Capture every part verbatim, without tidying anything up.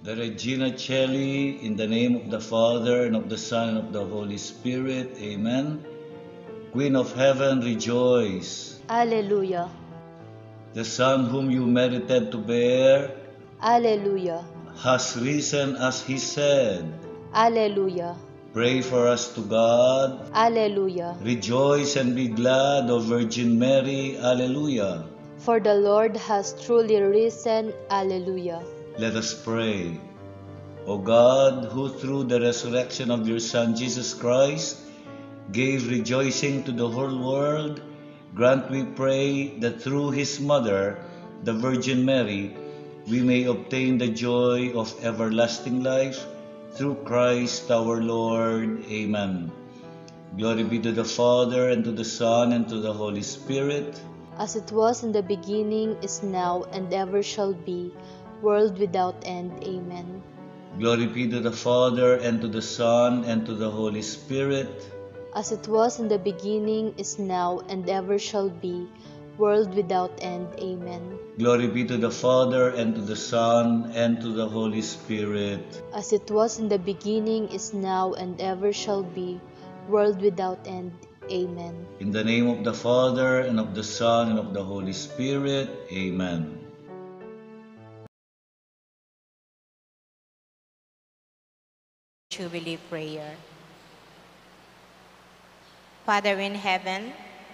The Regina Caeli, in the name of the Father, and of the Son, and of the Holy Spirit. Amen. Queen of Heaven, rejoice. Alleluia. The Son whom you merited to bear Alleluia. Has risen as he said. Alleluia. Pray for us to God. Alleluia. Rejoice and be glad, O Virgin Mary. Alleluia. For the Lord has truly risen. Alleluia. Let us pray. O God, who through the resurrection of your Son Jesus Christ gave rejoicing to the whole world, grant, we pray, that through his mother, the Virgin Mary, we may obtain the joy of everlasting life through Christ our Lord. Amen. Glory be to the Father, and to the Son, and to the Holy Spirit. As it was in the beginning, is now, and ever shall be, world without end. Amen. Glory be to the Father, and to the Son, and to the Holy Spirit. As it was in the beginning, is now, and ever shall be, world without end. Amen. Glory be to the Father, and to the Son, and to the Holy Spirit. As it was in the beginning, is now, and ever shall be, world without end. Amen. In the name of the Father, and of the Son, and of the Holy Spirit. Amen. Jubilee prayer. Father in heaven,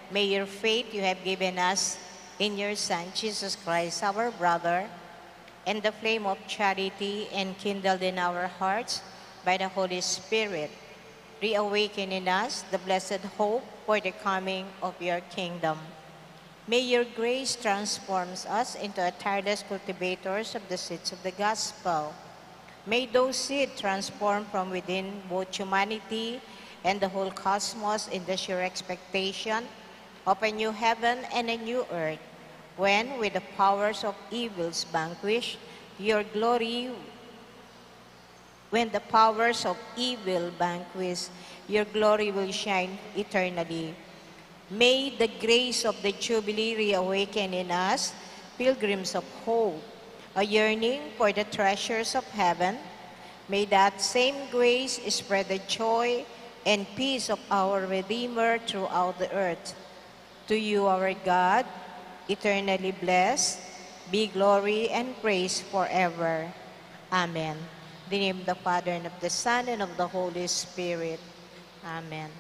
may your faith you have given us in your Son, Jesus Christ, our brother, and the flame of charity enkindled in our hearts by the Holy Spirit, reawaken in us the blessed hope for the coming of your kingdom. May your grace transforms us into a tireless cultivators of the seeds of the gospel. May those seeds transform from within both humanity and the whole cosmos in the sure expectation of a new heaven and a new earth, when, with the powers of evils vanquished, your glory when the powers of evil vanquish, your glory will shine eternally. May the grace of the Jubilee reawaken in us, pilgrims of hope, a yearning for the treasures of heaven. May that same grace spread the joy and peace of our Redeemer throughout the earth. To you, our God, eternally blessed, be glory and praise forever. Amen. In the name of the Father, and of the Son, and of the Holy Spirit. Amen.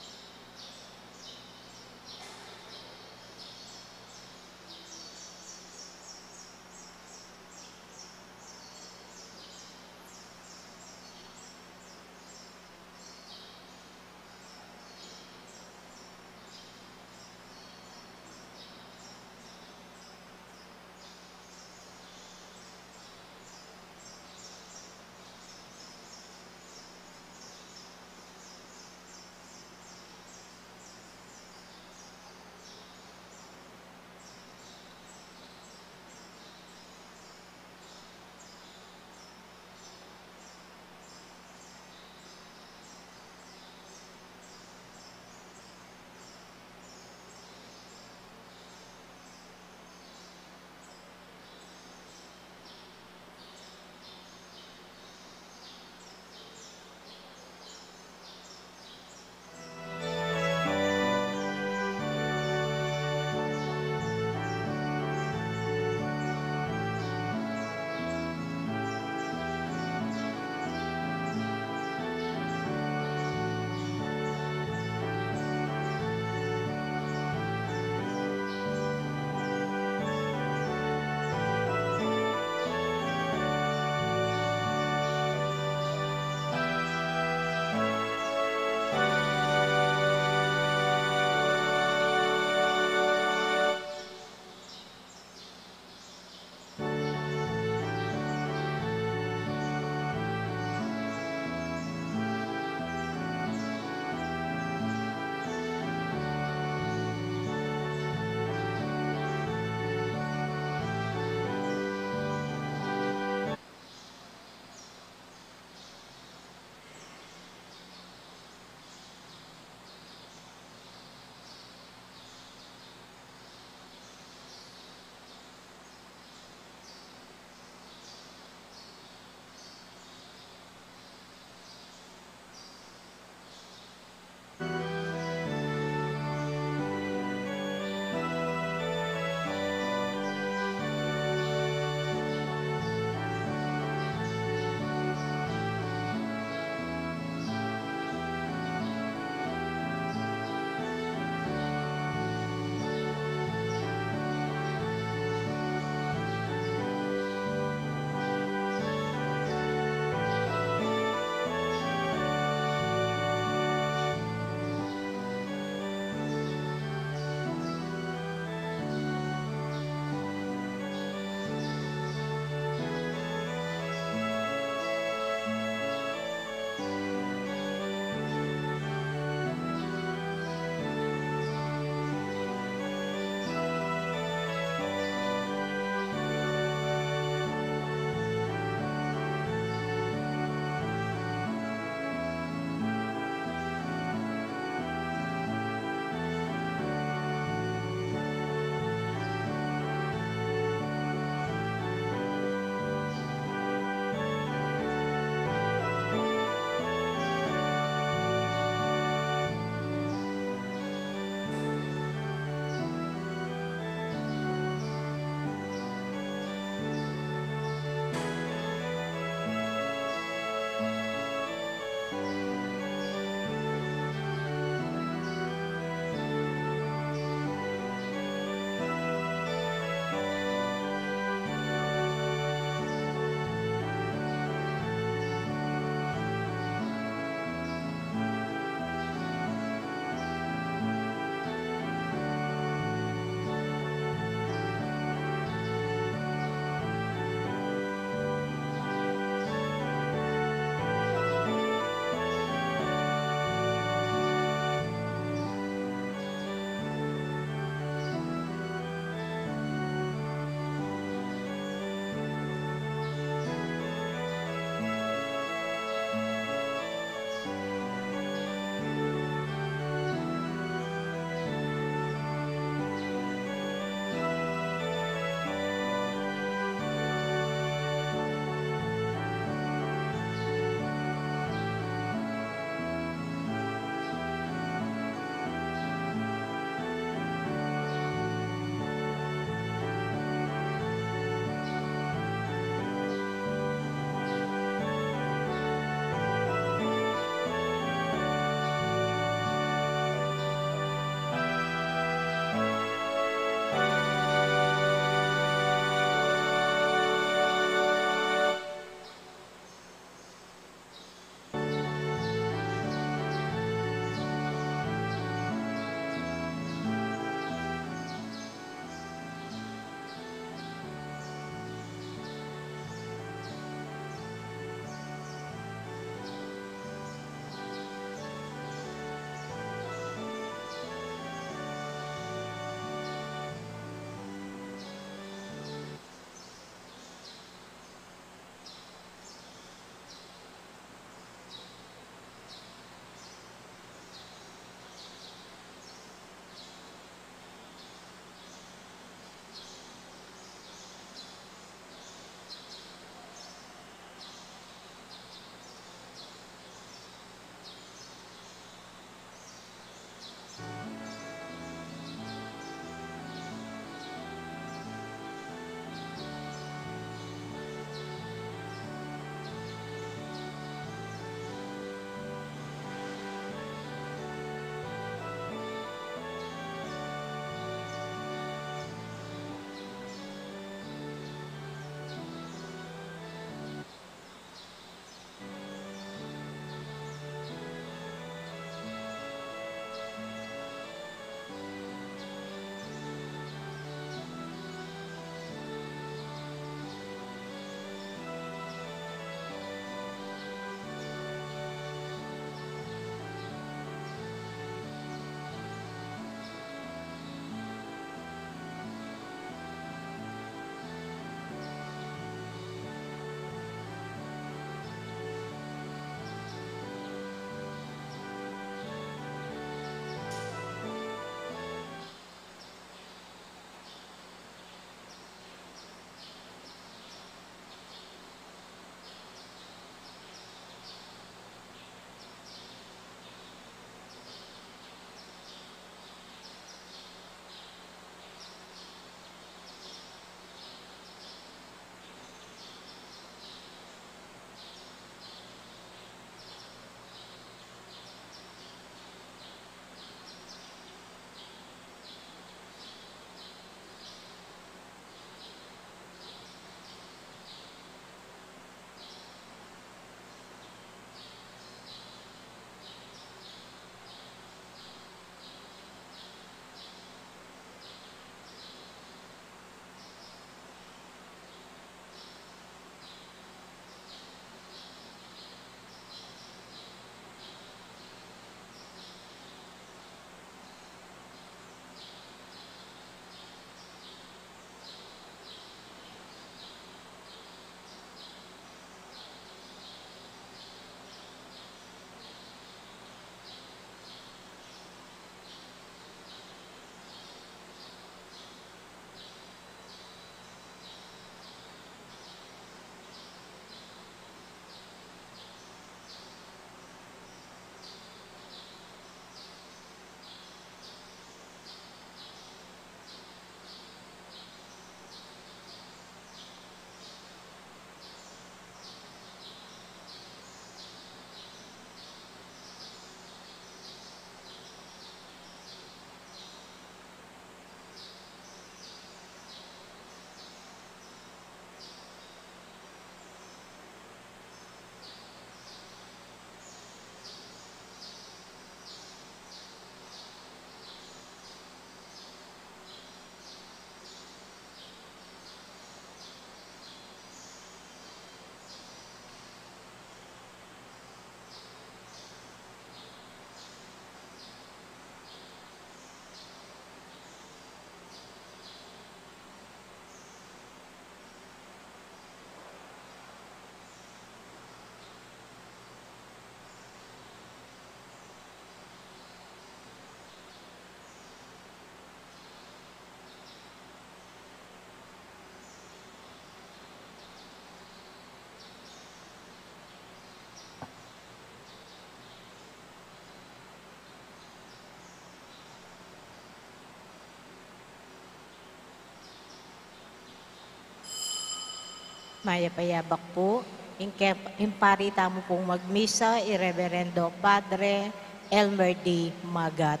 Mayap a yabak pu, ing ke-, ing pari tamu pung magmisa, i Reverendo Padre Elmer D. Magat.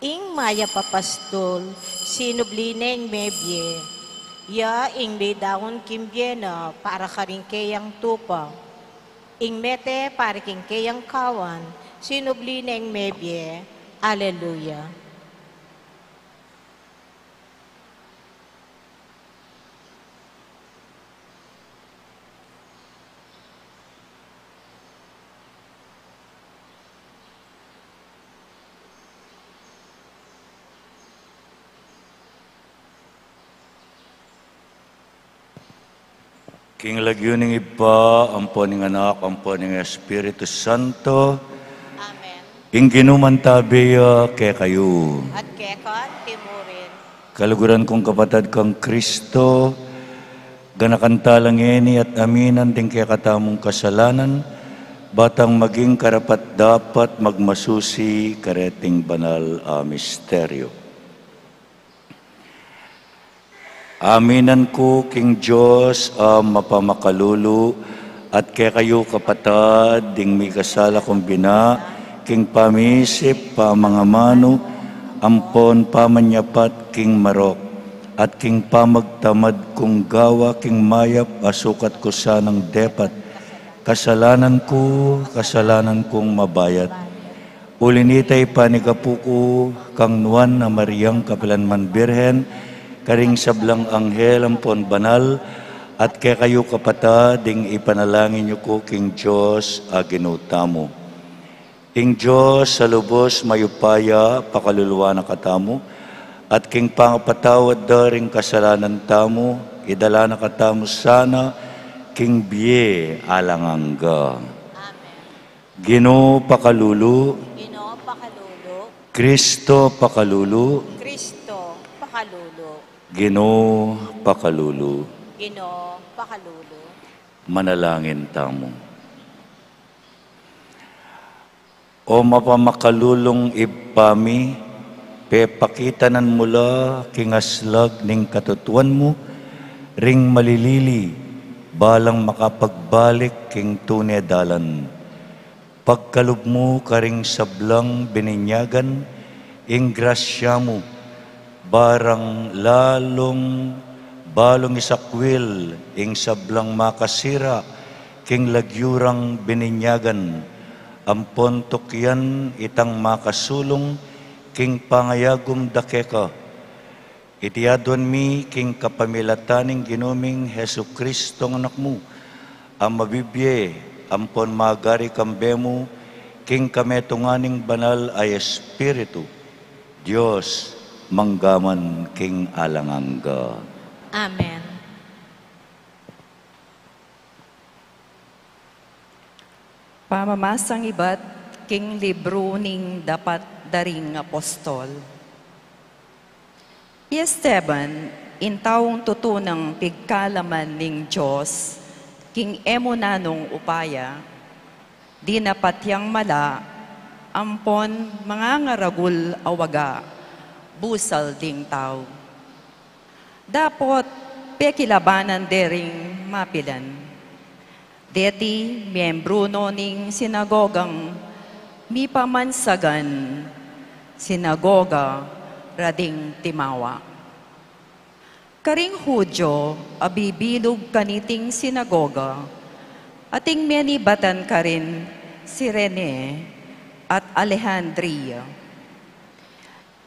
Ing mayap a pastul, sinubli ne ing mebie, ya ing midaun king bie na para karing keyang tupa. Ing mete para king keyang kawan, sinubli ne ing mebie. Aleluya. King lagyu ning Ibpa, ampo ning Anak, ampo ning Espiritu Santo. Amen. Ing Ginu mantabi ya kekayu. At keka antimurin. Kaluguran kung kapatad kang Kristo, ganakan tala ngeni at aminan ding kekatamung kasalanan, batang maging karapat-dapat magmasusi kareting banal a misteryo. Aminan ku king Dios a mapamakalulu, at kekayu kapatad, ding mikasala kung bina, king pamisip, pamangamanu, ampon pamanyapat king marok, at king pamagtamad kung gawa king mayap a sukat ku sanang depat. Kasalanan ku, kasalanan kung mabayat. Uli nita ipanigapu ku kang Nuan a Mariang kapilanman Birhen, karing sablang anghel ampon banal, at kekayu kapatad, ding ipanalangin yu ku king Dios a Ginu tamu. Ing Dios a lubos mayupaya pakaluluan na katamu, at king pangapatawad da ring kasalanan tamu, idala na katamu sana king bie alang angga. Amen. Ginu pakalulu. Ginu pakalulu. Kristo pakalulu. Kristo pakalulu. Ginu pakalulu. Ginu pakalulu. Manalangin tamu. O mapamakalulung Ibpa mi, pepakitanan mu la king aslag ning katutuan mu ring malilili, balang makapagbalik king tune dalan. Pagkalub mu karing sablang bininyagan ing grasya mu, barang lalung balung isakwil ing sablang makasira king lagyu rang bininyagan, ampon tukian itang makasulung king pangayagum da keka. Iti aduan mi king kapamilatan ning Ginu ming Jesucristo, Anak mu, a mabibie ampon magari kambe mu king kametungan ning Banal a Espiritu, Dios, manggaman king alang angga. Amen. Pamamasang ibat king libru ning Dapat da ring Apostol. I Esteban, ing taung tutu nang pigkalaman ning Dios king e mu nanung upaya, dinapat yang mala ampon mangangaragul a waga busal ding tau. Dapot pekilabanan de ring mapilan. Deti miembru no ning sinagogang mipamansagan sinagoga ra ding Timawa. Karing Judio a bibilug kaniting sinagoga, ating menibatan karin Cirene at Alejandria.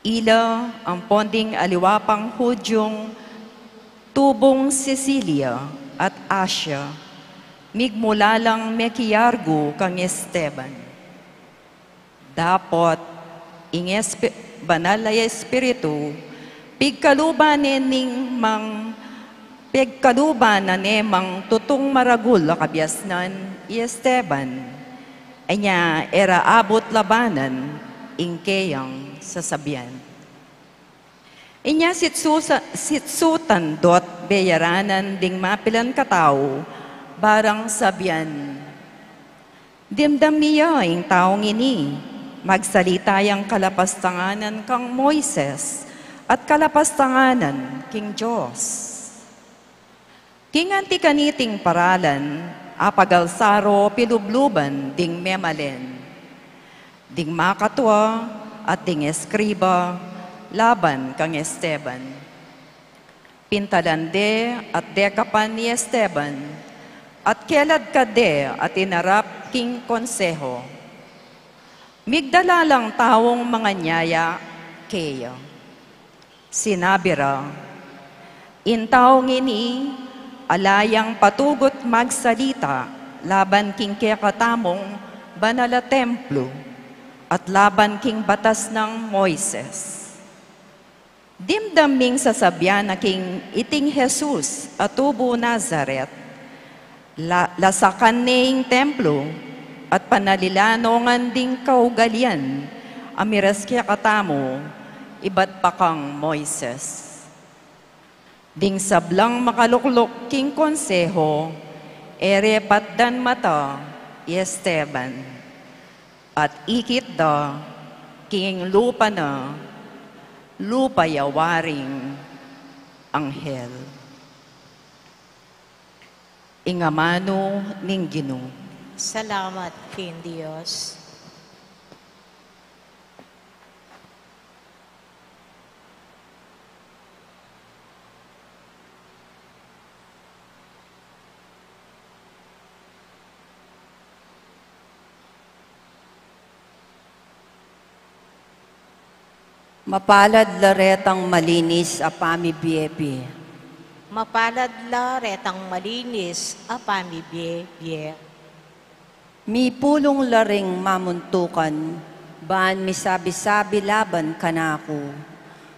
Ila ampon ding aliwa pang Judiong tubung Cilicia at Asia, migmula lang mekiargu kang Esteban. Dapot ing Espi-, Banal a Espiritu pigkaluban ne ning mang pigkaluban na ne mang tutung maragul a kabiasnan i Esteban. Anya e ra abut labanan ing keyang sasabian. Inya sitsusa-, sitsutan dot beyaranan ding mapilan katau, barang sabian, "Dimdam mi ya ing taung ini, magsalita yang kalapastanganan kang Moises at kalapastanganan king Dios." King anti kaniting paralan, apagalsa ro pilubluban ding memalen, ding makatua at ding eskriba laban kang Esteban. Pintalan de at dekapan i Esteban, at keladkad de at inarap king konseho. Migdala lang taung manganyaya keya. Sinabi ra, "Ing taung ini, ala yang patugut magsalita laban king kekatamung banal a templo at laban king batas nang Moises." Dimdam ming sasabian na king iting Jesus a tubu Nazaret, la-, lasakan ne ing templo, at panalilan no ngan ding kaugalian a miras kekatamu ibat pa kang Moises. Ding sablang makalukluk king konseho, e re patdan mata i Esteban, at ikit da king lupa na, lupa ya waring anghel. Ing amanu ning Ginu. Salamat king Dios. Mapalad la retang malinis a pamibie-bie. Mapalad la retang malinis a pamibie-bie. Mipulung la ring mamuntukan, ban misabi-sabi laban kanaku.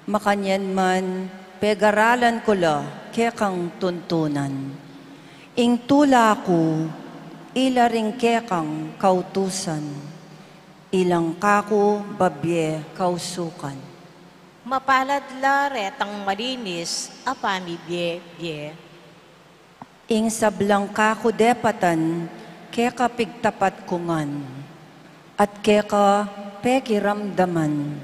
Makanyan man, pegaralan ku la kekang tuntunan. Ing tula ku, ila ring kekang kautusan. Ilang kaku babie kausukan. Mapalad la retang malinis a pamibie-bie. Ing sablang kaku depatan, keka pigtapat ku ngan, at keka pekiramdaman.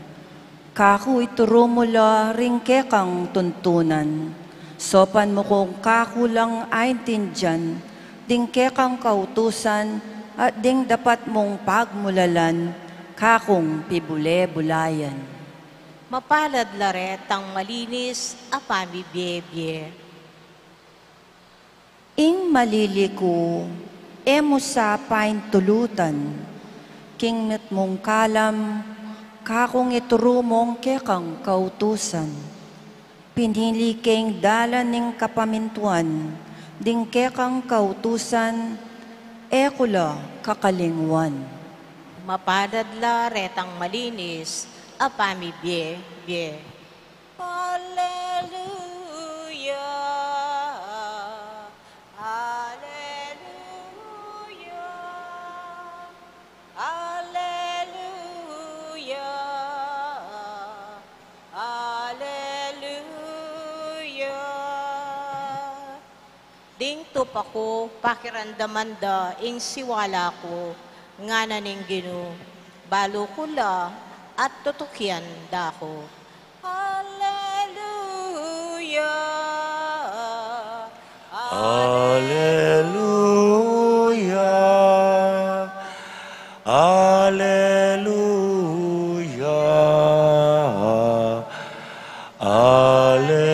Kaku ituru mu la ring kekang tuntunan, sopan mu kung kaku lang aintindian, ding kekang kautusan, at ding dapat mung pagmulalan, kakung pibule-bulayan. Mapalad la retang malinis a pamibie-bie. Ing malili ku, e mu sa paintulutan, king mitmung kalam, kakung ituru mung kekang kautusan. Pinili keng dalan ning kapamintuan, ding kekang kautusan, e ku la kakalingwan. Mapalad la retang malinis a pamibie-bie. Alleluia, alleluia, alleluia, alleluia. Ding tupa ku, pakiramdaman da ing siwala ku, ngana ning Ginu, balu ku la at tutukian da ku. Alleluia, alleluia, alleluia. Alleluia.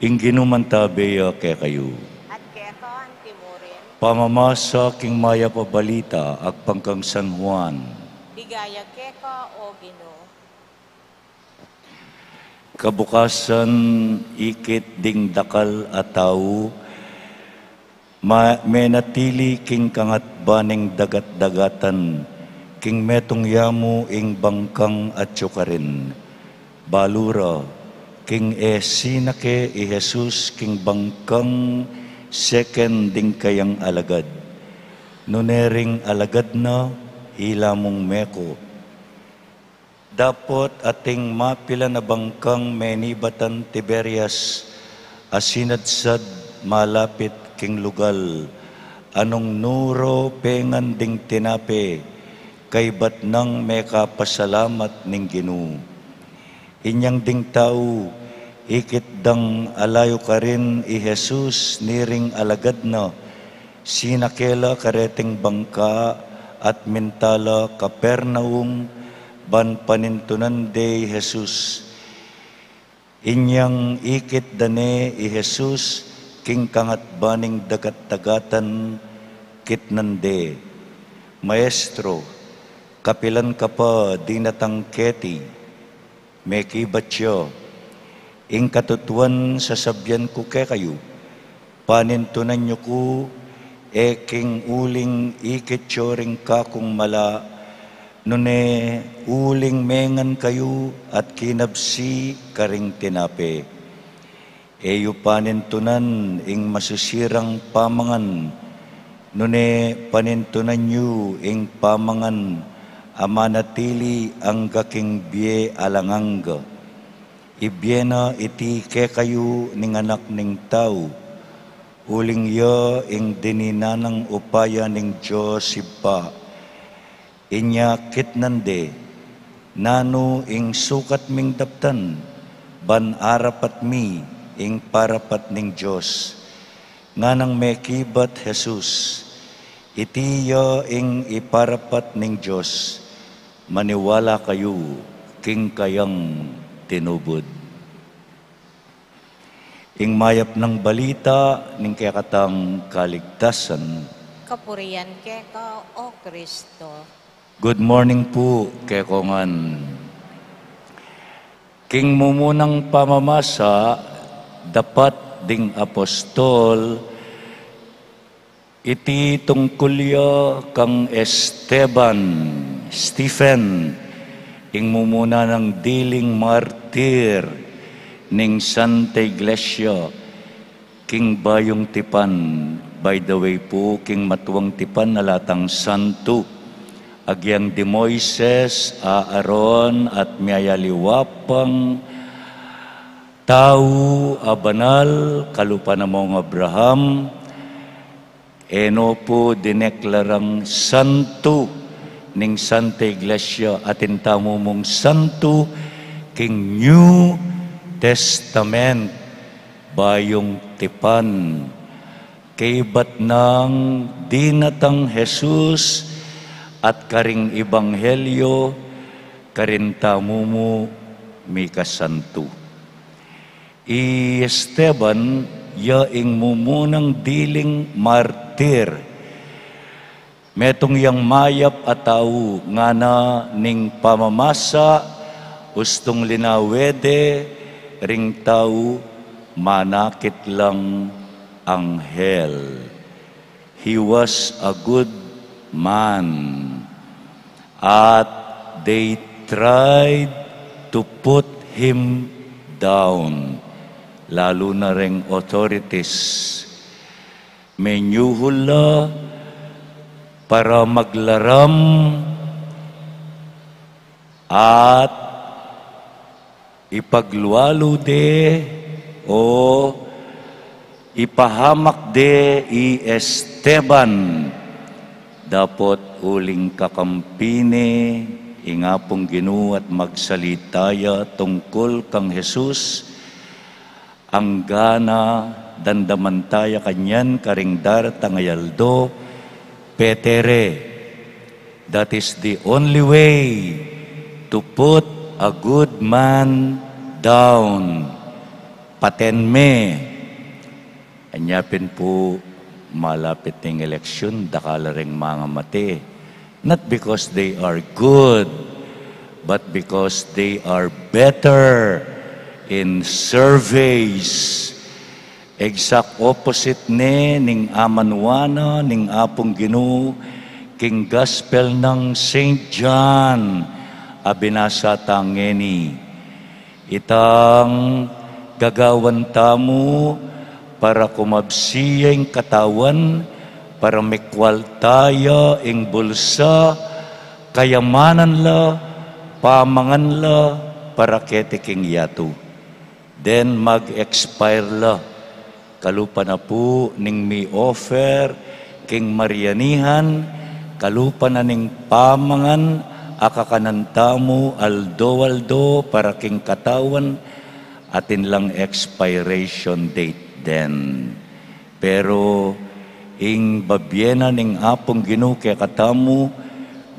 Ing Ginu mantabe ya kekayu. At keka anti mu rin. Pamamasa king mayap a balita agpang kang San Juan. Ligaya keka, o Ginu. Kabukasan, ikit ding dakal a tau, ma-, menatili king kangatba ning dagat-dagatan, king metung ya mu ing bangkang atyu karin. Balu ra, king e sinake i Jesus king bangkang seken ding kayang alagad. Nune ring alagad na, ila mung meko. Dapot ating mapilan a bangkang menibatan Tiberias, a sinadsad malapit king lugal, a nung nuro pengan ding tinape, kaybat nang mekapasalamat ning Ginu. Inyang ding tau, ikit dang alayu karin i Jesus niring alagad na, sinake la kareting bangka at minta la Capernaum, ban panintunan de i Jesus. Inyang ikit da ne i Jesus king kangatba ning dagat-dagatan, kitnan de, "Maestro, kapilan ka pa dinatang keti?" Mekibat ya, "Ing katutuan sasabian ku kekayu, panintunan yu ku e king uling ikit yu ring kakung mala, nune uling mengan kayu at kinabsi karing tinape. E yu panintunan ing masisirang pamangan, nune panintunan yu ing pamangan a manatili angga king bie alang angga. Ibie na iti kekayu ning Anak ning Tau, uling ya ing dininan nang upaya ning Dios Ibpa." Inya kitnan de, "Nanu ing sukat ming daptan, ban arapat mi ing parapat ning Dios?" Nganang mekibat Jesus, "Iti ya ing iparapat ning Dios, maniwala kayu king kayang tinubud." Ing mayap nang balita ning kekatang kaligtasan. Kapurian keka, O Kristo. Good morning pu kekongan. King mumunang pamamasa, dapat ding apostol, iti tungkul ya kang Esteban, Stephen, ing mumuna nang diling martir ning Santa Iglesia king Bayung Tipan. By the way pu, king matuang tipan ala tang santu, agyang di Moises, Aaron, at miyayaliwa pang tau a banal, kalupa na mong Abraham, e no pu dineklarang santu ning Santa Iglesia, atin tamu mung santu king New Testament, Bayung Tipan. Kaybat nang dinatang Jesus at karing ebanghelyo, karin tamu mu mikasantu. I Esteban, ya ing mumunang diling martir. Metung yang mayap a tau, ngana ning pamamasa, ustung linawe de ring tau, manakit lang anghel. He was a good man. At they tried to put him down, lalu na ring authorities. Menyuhul la para maglaram at ipaglualu de o ipahamak de i Esteban. Dapot uling kakampi ne ing Apung Ginu at magsalita ya tungkul kang Jesus, anggana dandaman taya kanyan karing daratang a aldo, "Pete re. That is the only way to put a good man down. Paten me." Anya pin pu, malapit ning eleksyon, dakal la ring mangamate. Not because they are good, but because they are better in surveys. Exact opposite ne ning amanuan na ning Apung Ginu king Gospel nang Saint John a binasa ta ngeni. Itang gagawan tamu para kumabsi ya ing katawan, para mikwalta ya ing bulsa, kayamanan la, pamangan la, para keti king yatu. Then mag-expire la. Kalupa na pu ning mi-offer king marianihan, kalupa na ning pamangan Akakanan tamu aldo-aldo para king katawan, atin lang expiration date den. Pero ing babie na ning Apung Ginu kekatamu,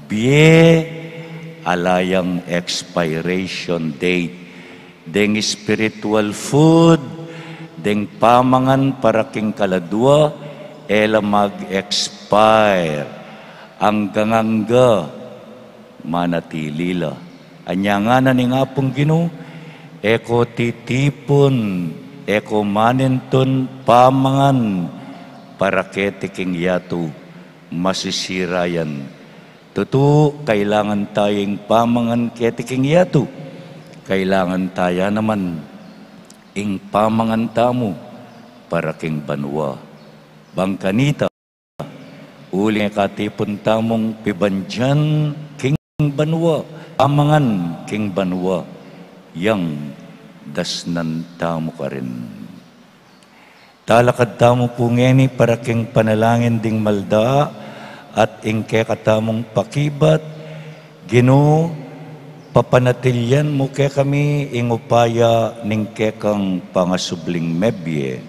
bie, ala yang expiration date. Deng spiritual food, deng pamangan para king kaladua, e la mag-expire. Anggang-angga, manatili la. Anya ngana ning Apung Ginu, e ko titipun, e ko manintun pamangan para keti king yatu, masisira yan. Tutu, kailangan taya ing pamangan keti king yatu. Kailangan taya naman ing pamangan tamu para king banua. Bang kanita, uling e katipun tamung pibandian king banua, pamangan king banua, yang dasnan tamu karin. Talakad tamu pu ngeni para king panalangin ding malda at ing kekatamung pakibat. Ginu, papanatilian mu kekami ing upaya ning kekang pangasubling mebie.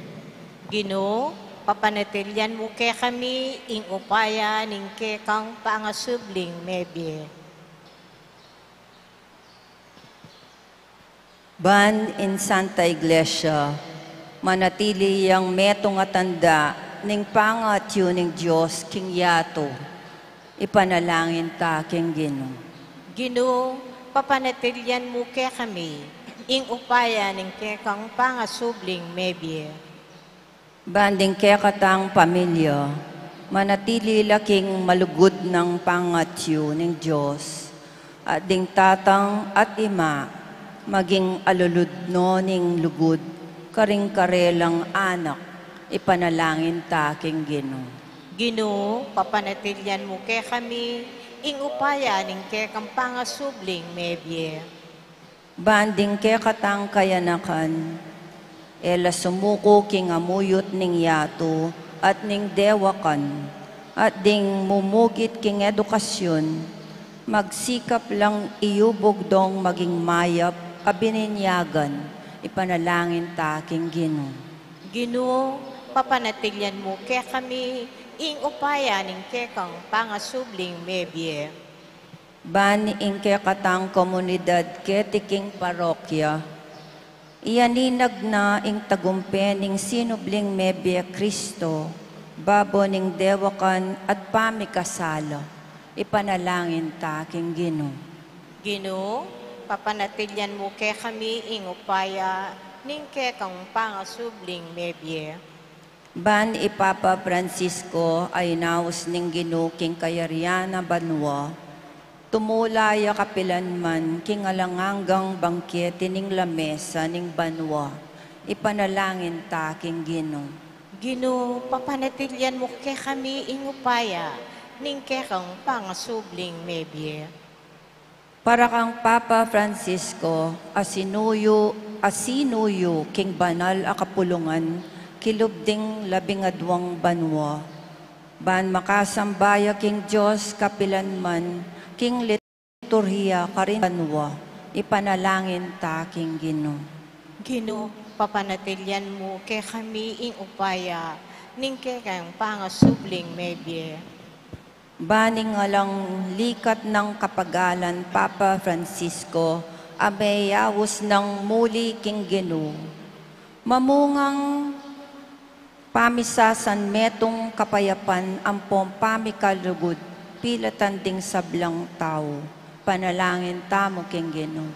Ginu, papanatilian mu kekami ing upaya ning kekang pangasubling mebie. Ban ing Santa Iglesia, manatili yang metung a tanda ning pangatyu ning Dios king yatu, ipanalangin ta king Ginu. Ginu, papanatilian mu kekami ing upaya ning kekang pangasubling mebie. Ban ding kekatang pamilya, manatili la king malugud nang pangatyu ning Dios, at ding tatang at ima, maging alulud no ning lugud karing karelang anak, ipanalangin ta king Ginu. Ginu, papanatilian mu kekami ing upaya ning kekang pangasubling mebie. Ban ding kekatang kayanakan, e la sumuku king amuyut ning yatu at ning dewakan, at ding mumugit king edukasyun, magsikap lang iyubug dong maging mayap a bininyagan, ipanalangin ta king Ginu. Ginu, papanatilian mu kekami ing upaya ning kekang pangasubling mebie. Ban ing kekatang komunidad keti king parokya, iyaninag na ing tagumpe ning sinubling mebie Kristo, babo ning dewakan at pamikasala, ipanalangin ta king Ginu. Ginu, papanatilian mu kekami ing upaya ning kekang pangasubling mebie. Ban i Papa Francisco a inaus ning Ginu king kayarian a banua, tumula ya kapilan man king alang anggang bangkete ning lamesa ning banua, ipanalangin ta king Ginu. Ginu, papanatilian mu kekami ing upaya ning kekang pangasubling mebie. Para kang Papa Francisco, a sinuyu, a sinuyu king banal a kapulungan kilub ding labing aduang banua, ban makasamba ya king Dios kapilan man king liturhiya karin banua, ipanalangin ta king Ginu. Ginu, papanatilian mu kekami ing upaya ning kekang pangasubling mebie. Ban ing alang likat nang kapagalan Papa Francisco a meyaus nang muli king Ginu, mamungang pamisasan metung kapayapan ampong pamikalugud pilatan ding sablang tau, panalangin tamu king Ginu.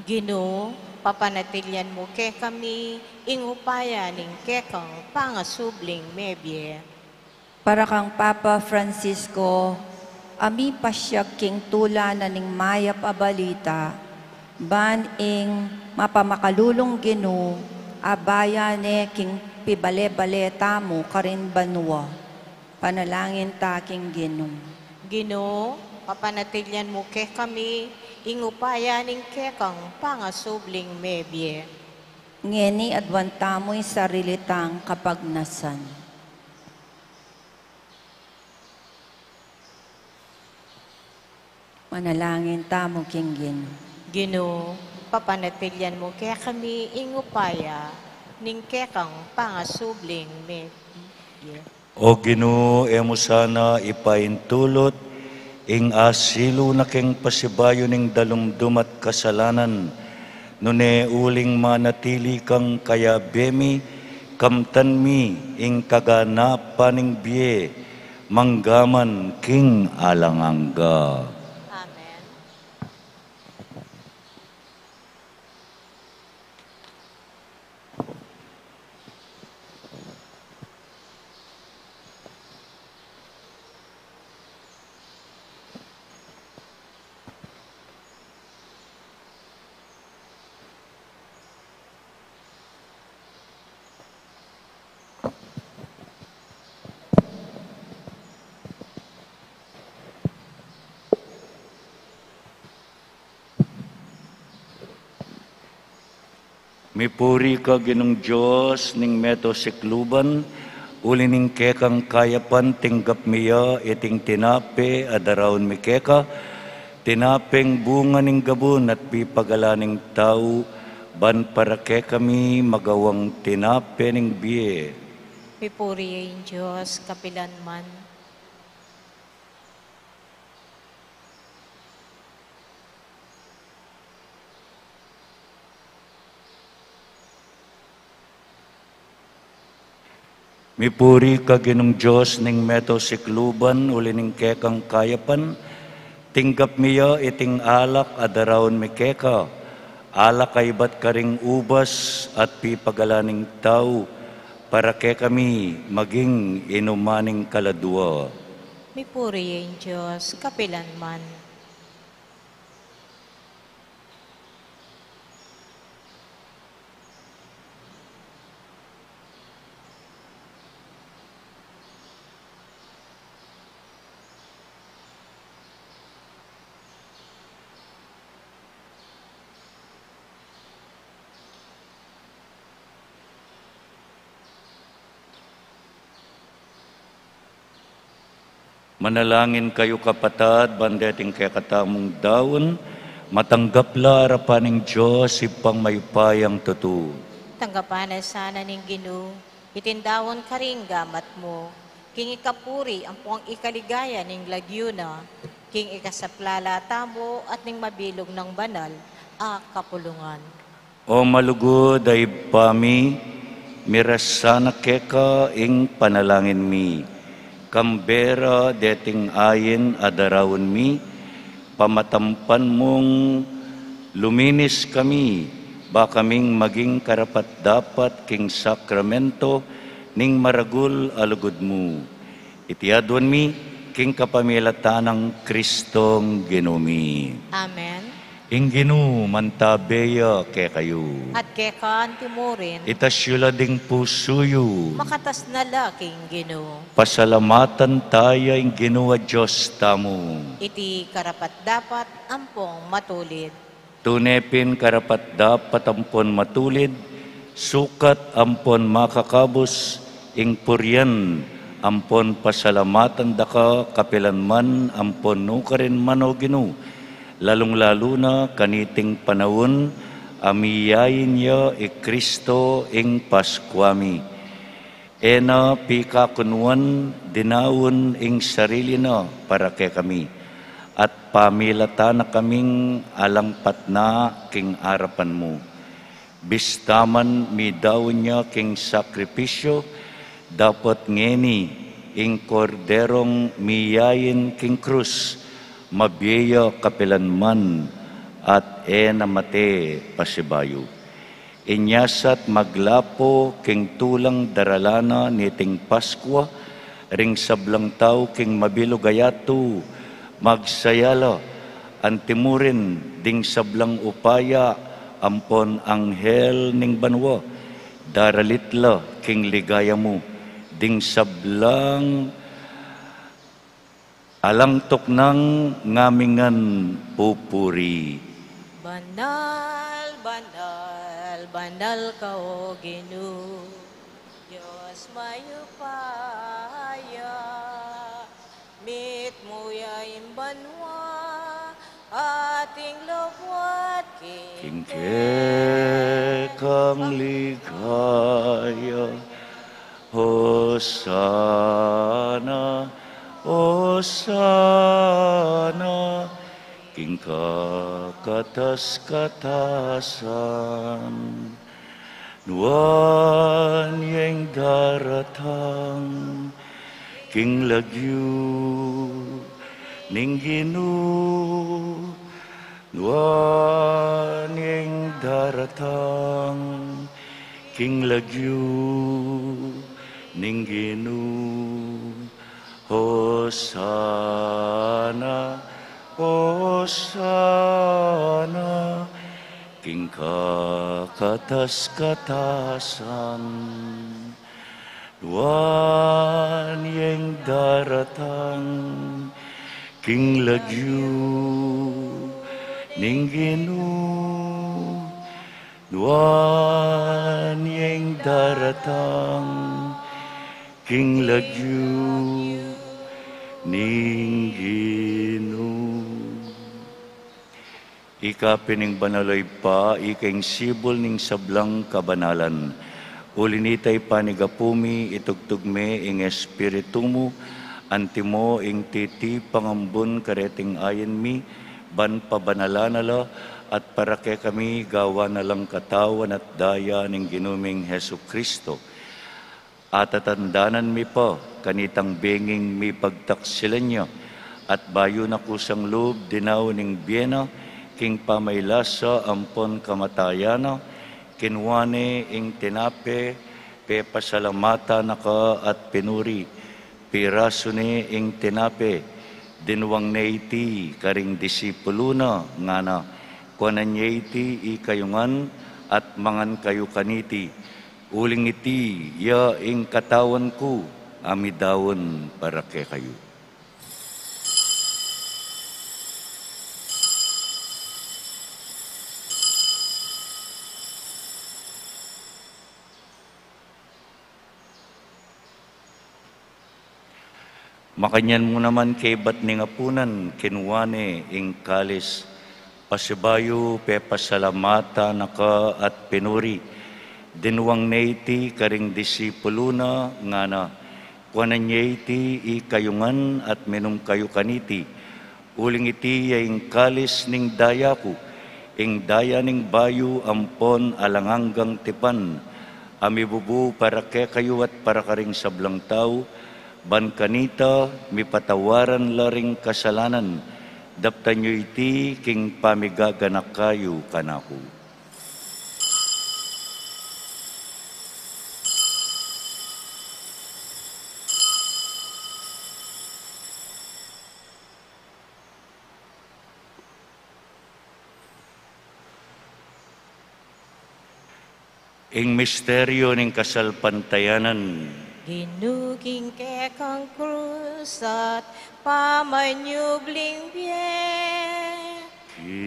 Ginu, papanatilian mu kekami ing upaya ning kekang pangasubling mebie. Para kang Papa Francisco, a mipasyag king tula na ning mayap a balita, ban ing mapamakalulung Ginu, abayan ne king pibale-bale tamu karin banua. Panalangin ta king Ginu. Ginu, papanatilian mu kekami ing upaya ning kekang pangasubling mebie. Ngeni aduan tamu ing sarili tang kapagnasan. Manalangin tamu king Ginu. Ginu, papanatilian mu kekami ing upaya ning kekang pangasubling mebie. O Ginu, e mu sana ipaintulut ing asilu na keng pasibayu ning dalumdum at kasalanan, nune uling manatili kang kayabe mi, kamtan mi ing kaganapan ning bie, manggaman king alang angga. Amen. Mipuri ka, Ginung Dios ning meto sikluban, uli ning kekang kayapan tinggap mi ya iting tinape a daraun mi keka, tinapeng bunga ning gabun at pipagalan ning tau, ban para kekami magawang tinape ning bie. Mipuri ya ing Dios kapilanman. Mipuri ka, Ginung Dios ning meto sikluban, uli ning kekang kayapan, tinggap mi ya iting alak a daraun mi keka, alak a ibat karing ubas at pipagalan ning tau, para kekami maging inuman ning kaladua. Mipuri ya ing Dios kapilanman. Manalangin kayu, kapatad, ban deting kekatamung daun, matanggap la arapan ning Dios Ibpang mayupayang tutu. Tanggapan na sana ning Ginu iting daun karing gamat mu, king ikapuri ampong ikaligaya ning lagyu na, king ikasaplala tamu at ning mabilug nang banal a kapulungan. O malugud a Ibpa mi, miras sana keka ing panalangin mi, kambe ra deting ain a daraun mi, pamatampan mung luminis kami, ba kaming maging karapat-dapat king sakramento ning maragul a lugud mu. Iti aduan mi king kapamilatan nang Kristong Ginu mi. Amen. Ing Ginu mantabe ya kekayu. At keka antimurin. Itas yu la ding pusu yu. Makatas na la king Ginu. Pasalamatan taya ing Ginu a Dios tamu. Iti karapat-dapat ampong matulid. Tune pin karapat-dapat ampon matulid, sukat ampon makakabus, ing purian ampon pasalamatan da ka kapilan man ampon nukarin man, o Ginu, lalung-lalu na kaniting panaun a miyain ya i Kristo ing Paskua mi. E na pikakunuan dinaun ing sarili na para kekami, at pamilatan na kaming alang patna king arapan mu. Bista man midaun ya king sakripisyu, dapot ngeni ing Korderong miyain king krus, mabie ya kapilan man at e na mate pasibayu. Inya sat maglapo king tulang daralana niting Paskua, ring sablang tau king mabilug a yatu, magsaya la, antimurin ding sablang upaya ampon anghel ning banua, daralit la king ligaya mu, ding sablang alang tuknang ngamingan pupuri. Banal, banal, banal ka, o Ginu, Dios mayupaya, mitmu ya ing banua, King kekang ligaya, Hosana, Hosana, king kakatas-katasan. Nuan yeng daratang king lagyu ning Ginu, nuan yeng daratang king lagyu ning Ginu. Hosana, Hosana, king kakatas-katasan. Nuan yeng daratang king lagyu ning Ginu, nuan yeng daratang king lagyu ning Ginu. Ika pin ing banal, o Ibpa, ika ing sibul ning sablang kabanalan. Uli na nita, Ibpa, ing gapu mi, itugtug me ing Espiritu mu, antimo ing titipang ambun kareting ayan mi, ban pabanalan na la, at para kekami gawan na lang katawan at daya ning Ginu ming Jesucristo. Atatandanan mi pa kanitang benging mipagtaksilan ya, at bayu na kusang lub dinaun ing bie na king pamailasa ampon kamatayan na, kinua ne ing tinape, pepasalamatan na ka at pinuri, pirasu ne ing tinape, dinuang ne iti karing disipulu na, ngana: Kuanan ye iti ikayu ngan at mangan kayu kaniti, uling iti ya ing katawan ku a midaun para kekayu. Makanyan mu naman kaibat ning apunan, kinua ne ing kalis, pasibayu pepasalamatan na ka at pinuri, dinuang ne iti karing disipulu na, ngana: Kuanan ye iti ikayu ngan at minum kayu kaniti, uling iti ya ing kalis ning daya ku, ing daya ning bayu ampon alang anggang tipan, a mibubu para kekayu at para karing sablang tau, ban kanita mipatawaran la ring kasalanan. Daptan yu iti king pamigaganaka yu kanaku. Ing misteryu ning kasalpantayanan. Ginu, king kekang krus at pamanyubling bie,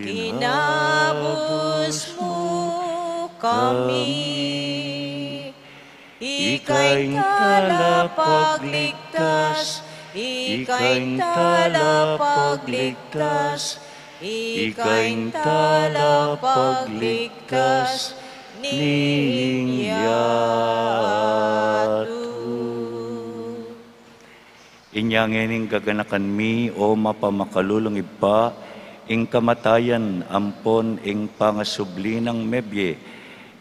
kinabus mu kami. Ika ing talapagligtas, ika ing talapagligtas, ika ing talapagligtas ning yatu. Inya ngeni gaganakan mi, o mapamakalulung Ibpa, ing kamatayan ampon ing pangasubli nang mebie.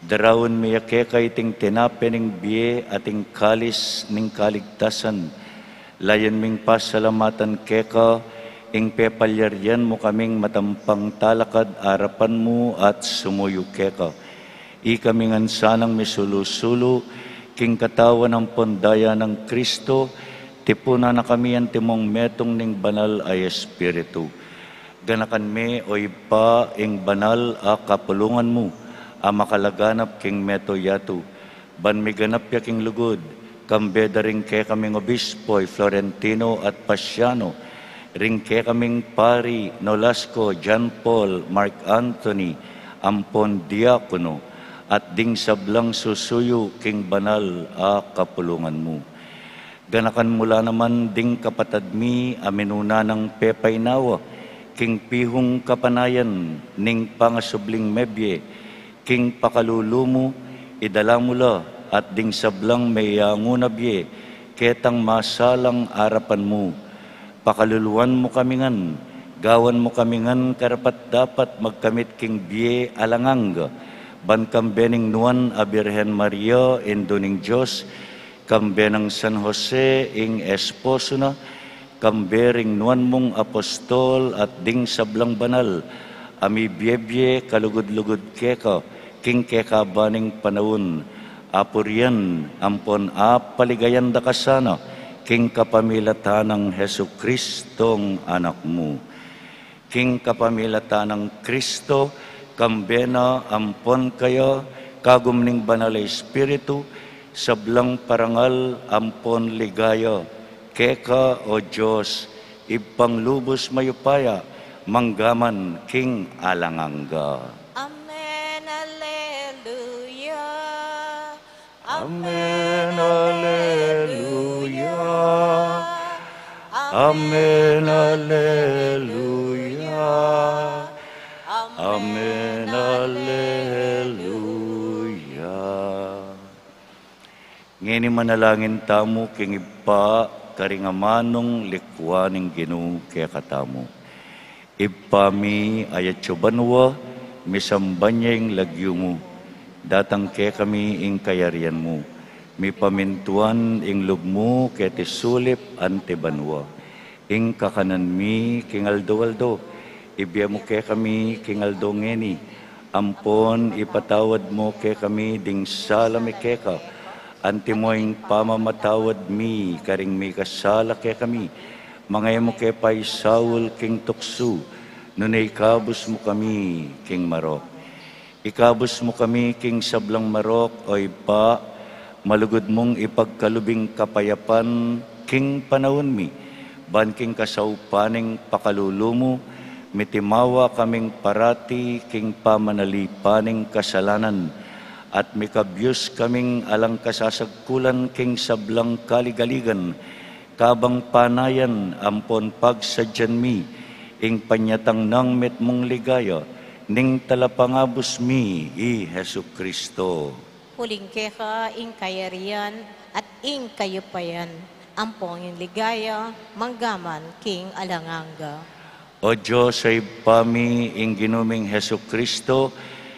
Daraun mi ya keka iting tinape ning bie at ing kalis ning kaligtasan. Layan ming pasalamatan keka ing pepalyarian mu kaming matampang talakad arapan mu at sumuyu keka. Ikami ngan sanang misulu-sulu king katawan ampon daya nang Kristo, tipunan na kami antimong metung ning Banal a Espiritu. Ganakan me, o Ibpa, ing banal a kapulungan mu a makalaganap king meto yatu, ban miganap ya king lugud, kambe da ring kekaming obispo i Florentino at Pasiano, ring kekaming pari Nolasco, John Paul, Mark Anthony, ampon diakono, at ding sablang susuyu king banal a kapulungan mu. Ganakan mu la naman ding kapatad mi a minuna nang pepainawa King pihung kapanayan ning pangasubling mebie, king pakalulu mu, idala mu la, at ding sablang meangu na bie, ketang masalang arapan mu. Pakaluluan mu kami ngan, gawan mu kami ngan karapat-dapat magkamit king bie alang angga, ban kambe ning Nuan a Birhen Maria, Indu ning Dios, kambe nang San Jose, ing esposo na, kambe ring nuan mung apostol at ding sablang banal a mibiebie kalugud-lugud keka, king kekaban ning panaun, apurian ampon apaligayan da ka sana, king kapamilatan nang Jesucristong Anak mu. King kapamilatan nang Kristo, kambe na ampon kaya, kagum ning Banal a Espiritu, sablang parangal ampon ligaya, keka, O Dios, Ibpang lubus mayupaya, manggaman king alang angga. Amen. Alleluia. Amen. Alleluia. Amen. Alleluia. Amen. Alleluia. Ngeni manalangin tamu king Ibpa, karing amanung likwan ning Ginu kekatamu. Ibpa mi, atsu ka banua, misamban ya ing lagyu mu, datang kekami ing kayarian mu, mipamintuan ing lub mu keti sulip anti banua. Ing kakanan mi king aldo-aldo, ibie mu kekami king aldo ngeni, ampon ipatawad mu kekami ding sala mi keka, antimo ing pamamatawad mi karing mikasala kekami, manga e mu ke paisaul king tuksu, nune ikabus mu kami king marok. Ikabus mu kami king sablang marok, O Ibpa, malugud mung ipagkalub ing kapayapan king panaun mi, ban king kasaupan ning pakalulu mu, mitimawa kaming parati king pamanalipan ning kasalanan, at mikabyus kaming alang kasasagkulan king sablang kaligaligan, kabang panayan ampon pagsadyan mi ing panyatang nang mitmung ligaya ning Talapangabus mi, i Jesucristo. Uling keka ing kayarian at ing kayupayan, ampon ing ligaya, manggaman king alang angga. O Dios a Ibpa mi, ing Ginu ming Jesucristo,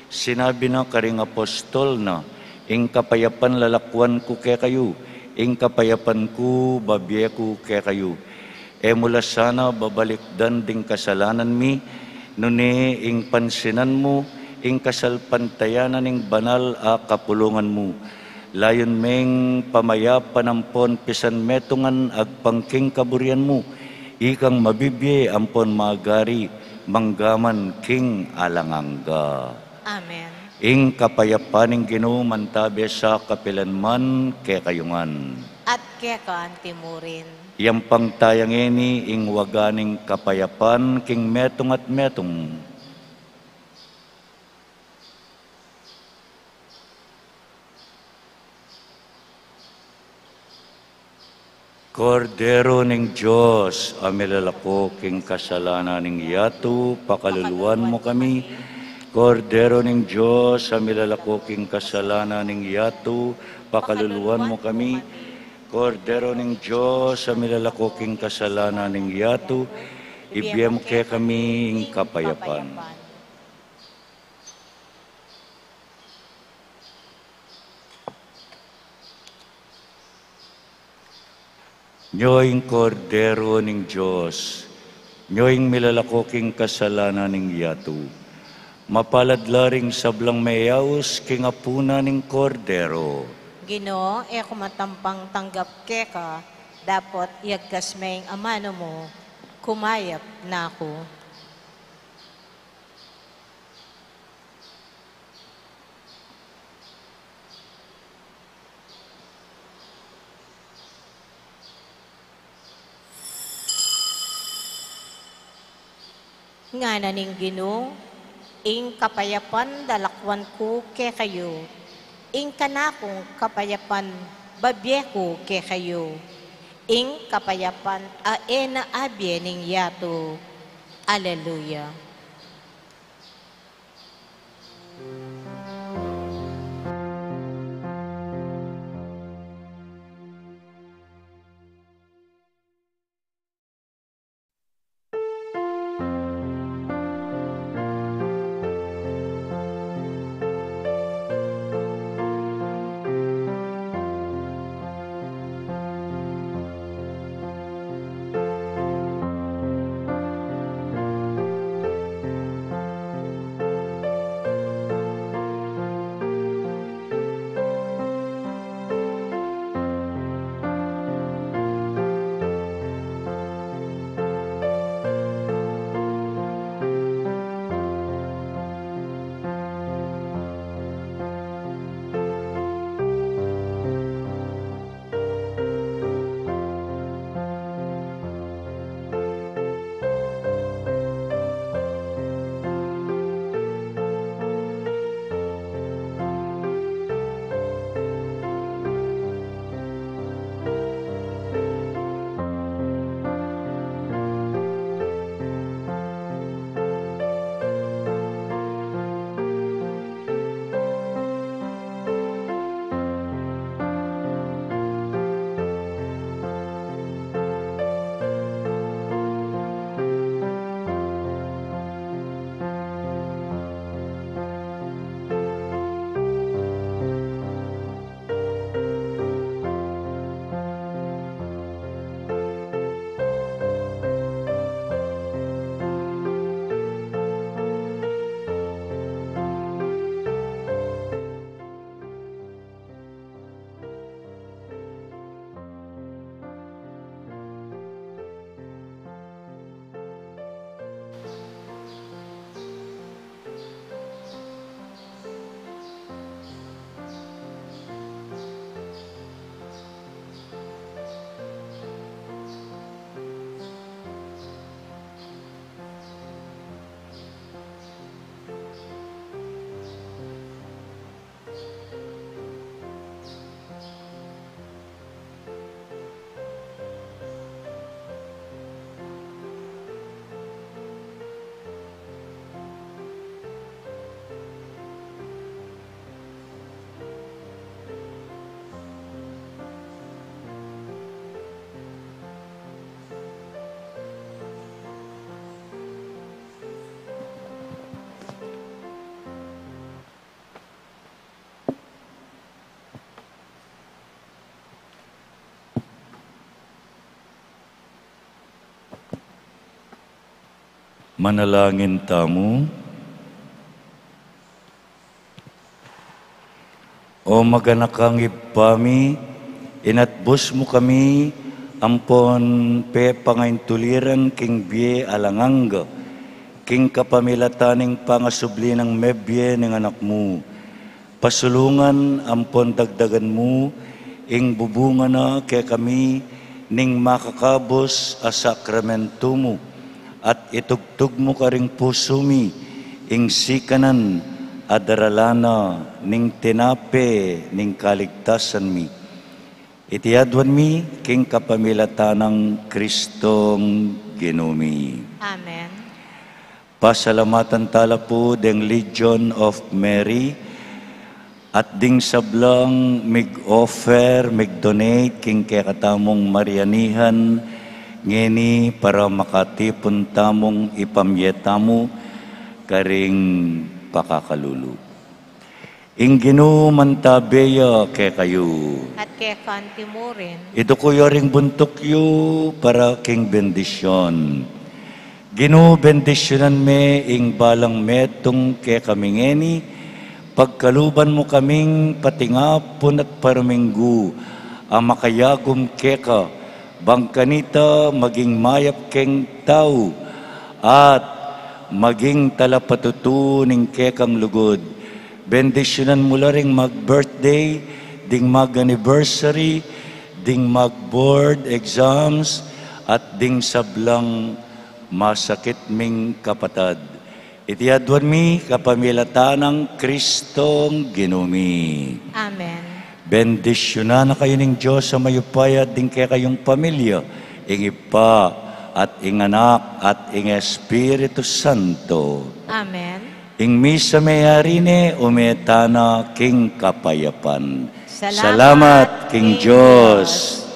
sinabi na karing apostol na, ing kapayapan lalakwan ku kekayu, ing kapayapan ku babie ku kekayu. E mu la sana babalikdan ding kasalanan mi, nune ing pansinan mu ing kasalpantayanan ning banal a kapulungan mu. Layun meng pamayapan ampon pisanmetungan agpang king kaburian mu, ikang mabibie ampon magari, manggaman king alang angga. Amen. Ing kapayapan ning Ginu mantabe sa kapilan man kekayu ngan. At keka anti mu rin. Yampang taya ngeni ing waga ning kapayapan king metung at metung. Kordero ning Dios, a milalako king kasalanan ning yatu, pakaluluan mu kami. Kordero ning Dios, a milalako king kasalanan ning yatu, pakaluluan mu kami. Kordero ning Dios, a milalako king kasalanan ning yatu, ibie mu kekami ing kapayapan. Nyo ing Kordero ning Dios, nyo ing milalako king kasalanan ning yatu. Mapalad la ring sablang meyaus king apunan ning Kordero. Ginu, e ku matampang tanggap keka, dapot iyagkas me ing amanu mu, kumayap na ku. Ngana ning Ginu, ing kapayapan lalakwan ku kekayu, ing kanakung kapayapan babie ku kekayu, ing kapayapan a e na abie ning yatu. Aleluya. Manalangin tamu. O maganakang Ibpa mi, inatbus mu kami ampon pepangaintuliran king bie alang angga, king kapamilatan ning pangasubli nang mebie ning Anak mu. Pasulungan ampon dagdagan mu ing bubunga na kekami ning makakabus a sakramentu mu, at itugtug mu karing pusu mi ing sikanan a daralan na ning tinape ning kaligtasan mi. Iti aduan mi king kapamilatan nang Kristong Ginu mi. Amen. Pasalamatan tala pu deng Legion of Mary at ding sablang mig-offer, mig-donate king kekatamung Marianihan ngeni para makatipun tamung ipamie tamu karing pakakalulu. Ing Ginu mantabe ya kekayu. At keka antimurin. Iduku yu ring buntuk yu para king bendisyun. Ginu, bendisyunan me ing balang metung kekami ngeni, pagkaluban mu kaming patingapun at paraminggu a makayagum keka, bang kanita maging mayap keng tau at maging talapatutu ning kekang lugud. Bendisyunan mu la ring mag-birthday, ding mag-anniversary, ding mag-board exams, at ding sablang masakit ming kapatad. Iti aduan mi kapamilatan nang Kristong Ginu mi. Amen. Bendisyunan na kayu ning Dios a mayupaya, ding kekayung pamilya, ing Ibpa, at ing Anak, at ing Espiritu Santo. Amen. Ing misa meyari ne, ume tana king kapayapan. Salamat Salamat king king Dios.